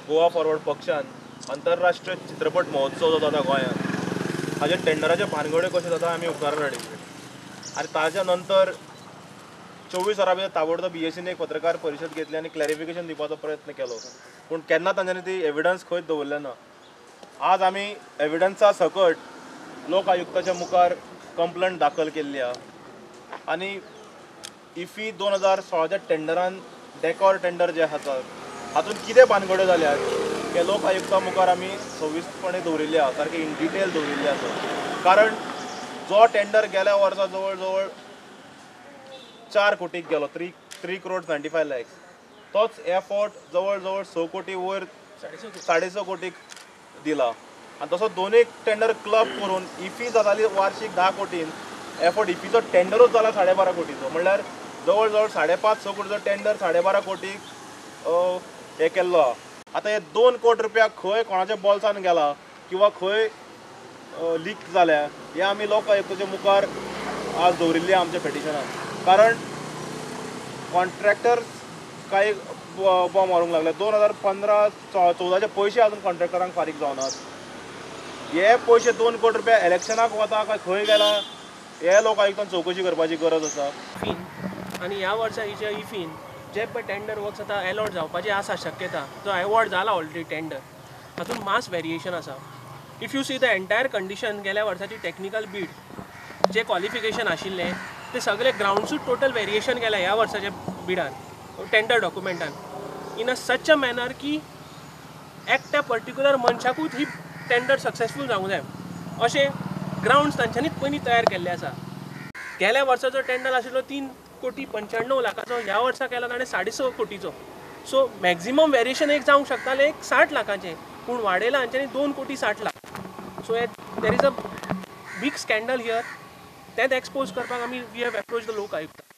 Goa forward पक्षान आंतरराष्ट्रीय चित्रपट महोत्सव जो जाता गोंयांत हाजे टेंडराचे भानगड्यो कश्यो जाता आमी उपकारान हाडिल्ले आनी ताच्या नंतर 24 वरां भितर ताबडतोब बीएससीन एक पत्रकार परिशद घेतली आनी क्लॅरिफिकेशन दिवपाचो प्रयत्न केलो, पूण केन्ना तांच्यांनी ती एविडन्स खंयच दवरले ना. आज आमी एविडन्सा सकट लोक आयुक्ताच्या मुखार कंप्लेंट दाखल केल्ली आहा आनी इफी 2016च्या टेंडरान डेकॉर टेंडर जे आसा हातूंत कितें भानगड्यो जाल्यात हे लोक आयुक्ता मुखार आमी सविस्तपणे दवरिल्ले आहा, सारके इन डिटेल दवरिल्ले आसा. कारण जो टेंडर गेल्या वर्सा जवळ जवळ 4 कोटीक गेलो, 3 crore 95 lakhs, तोच एफोर्ट जवळ जवळ 6 कोटी वयर 6.5 कोटीक दिला आनी तसो दोनूय टेंडर क्लब करून इफी जाताली वार्षीक 10 कोटीन, एफोर्ट इफीचो टेंडरूच जाला 12.5 कोटीचो, म्हणल्यार जवळ जवळ 5.5-6 कोटीचो टेंडर 12.5 कोटीक हे केल्लो आहा. आतां हे 2 कोटी रुपया खंय कोणाच्या बोल्सान गेला किंवा खंय लीक जाल्या हे आमी लोक आयुक्ताच्या मुखार आज दवरिल्ली आमच्या पेटिशनान. कारण कॉन्ट्रॅक्टर्स कांय बॉम्ब मारूंक लागले, 2015-14चे पयशे अजून कॉन्ट्रॅक्टरांक फारीक जावनात. हे पयशे 2 कोटी रुपया इलेक्शनाक वता काय खंय गेला हे लोक आयुक्तान चवकशी करपाची गरज आसा. आनी ह्या वर्सा हिच्या इफीन जे पळय टेंडर वर्क्स आतां एलॉट जावपाचे आसा शक्यता, जो एवॉर्ड जाला ऑलरेडी टेंडर, हातूंत मास वेरिएशन आसा. If you see the entire condition, गेल्या वर्साची टॅक्निकल बीड जे क्वॉलिफिकेशन आशिल्लें ते सगळे ग्रावंड्सूच टोटल वेरिएशन केल्या ह्या वर्साच्या बिडान, टेंडर डॉक्युमेंटान, in a such a manner की एकट्या पर्टिक्युलर मनशाकूच ही टेंडर सक्सेसफूल जावंक जाय अशें ग्रावंड्स तांच्यांनीच पयलीं तयार केल्ले आसा. गेल्या वर्साचो टेंडर आशिल्लो 3 कोटी 95 लाखाचो, ह्या वर्सा केला ताणें 6.5 कोटीचो. सो मॅक्झिमम वेरिएशन एक जावंक शकतालें एक 60 लाखाचें, पूण वाडयलां हांच्यांनी 2 कोटी 60 lakh. So there is a big scandal here, तेंच एक्सपोज करपाक आमी we have approach the Lok Ayukta.